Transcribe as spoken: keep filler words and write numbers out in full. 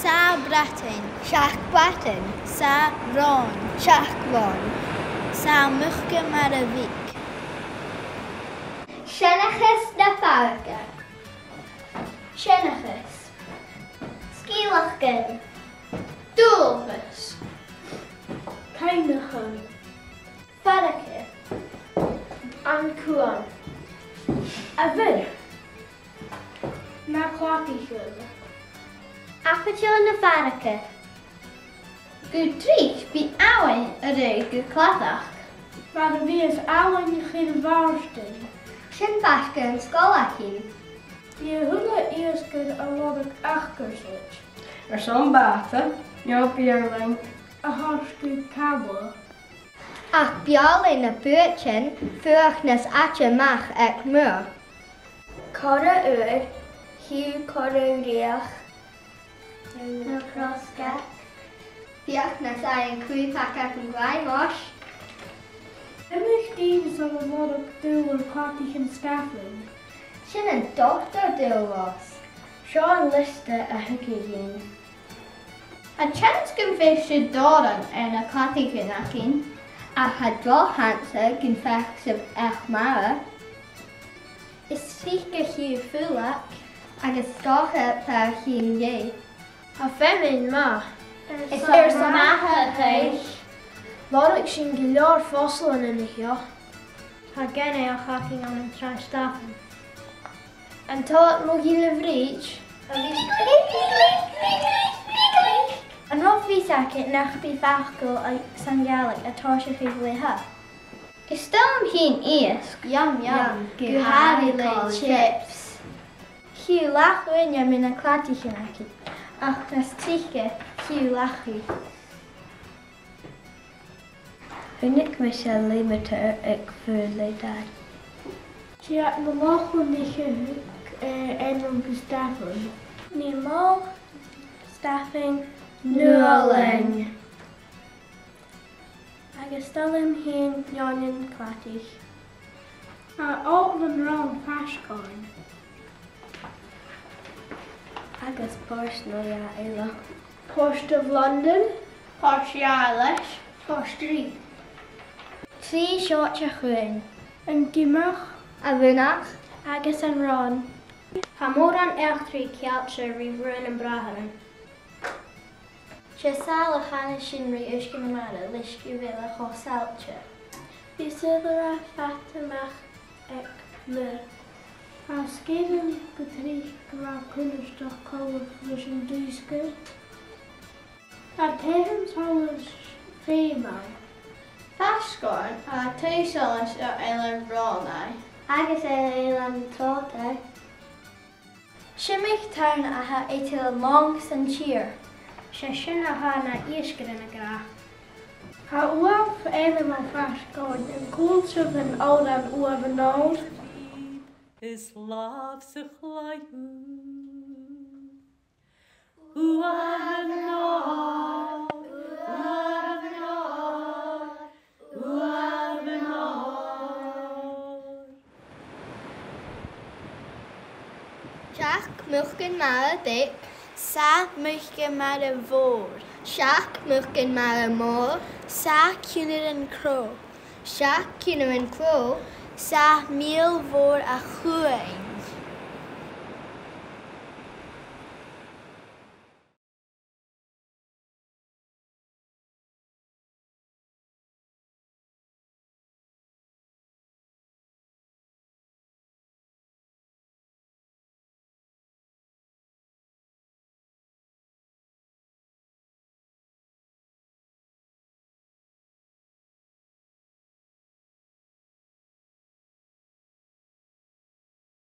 Sàth bradain. Seachd bradain. Sàth ròn. Seachd ròn. Sàth mucan-mara bhig. Seanchas na fàrraige. Seanchas. Sgeulachdan. Dualchas. Cuimhneachain. Fàrraige. An cuan. A' mhuir. Na cladaichean. Aibidil na fàrraige. Gu tric bidh abhainn a' ruith gu cladach. Mar a bhios abhainn Chill Mhàrtainn. Sin faisg air an sgoil againn. Bidh a h-uile iasgair a' lorg acairsichean. Airson bàta, no bìrlinn. A thoirt gu càmhla. Ach b' fheàrr leinn na buaitean fuachd nas fhaide a-mach aig muir. Corra ùr, chì thu corra rìoghachd. No crosgag. Feuch nas fhaide an crùbag aig a' ghrèim-ois. Iomadh duine san a' lorg dùil air cladaichean Stafainn. Sin an dotair dùil, Ros. Seo an liosta a thug e dhuinn. Tha teans gum faic sibh dòrainn air na cladaichean againn, ach tha droch sheans gum faic sibh each-mara. Is tric a chì thu fulag. Agus 's dòcha fear-cinn-dè. Tha feamainn math. Is airson mathachaidh. Lorg sinn gu leòr fosailean an seo. Tha gainmheach againn ann an Tràigh Stafainn. An toil leat mo ghille-bhrìghde? An robh fios agad nach bi facal san Ghàidhlig a' tòiseachadh le H? Is toil leam fhìn iasg. Yum, yum. Gu h-àraidh le chips. Chì thu lach-uaine mu na cladaichean againn, ach nas trice chì thu lachaidh. Chunnaic mise limiter aig Fuil Dàin. 'S e na Lochlannach a thug, eh, ainm gu Stafainn. Nì mòr Stafainn Nualling. Agus toil leam fhìn neòinean cladaich. Tha Òban Ròn faisg oirnn. Agus port no dhà eile. Port of London. Port Sharlot. Port Rìgh. Trì seòid a' chuain. An Giomach. A' Mhuineach. Agus an Ròn. Tha mòran eachdraidh ceangailte ri Brùn nam Bràithrean. 'S e sàil a chanas sinn ri uisge na mara leis gu bheil e cho saillte. Bidh sùbh-làimh fada a-mach aig muir. Tha sgeirean gu tric gu math cunnartach còmhla ris an t-uisge. Tha taighean-solais feumail. Faisg oirnn tha taigh-solais air Eilean Rònaigh. Agus air Eilean Tròndair. 'S iomadh tonn a tha eadar long 's an tìr. 'S e sin a tha na iasgairean ag ràdh. Tha uamh ainmeil faisg oirnn, an cuala sibh an t-òran Uamh an Òir? Is làmh sa chlaidheamh. Uamh an Òir, Uamh an Òir, Uamh an Òir. Seachd mucan-mara beag, sàth mucan-mara mhòr. Seachd mucan-mara mòr, sàth ciùinearan crodh. Seachd ciùinearan crodh, sàth mìol mhòr a' chuain.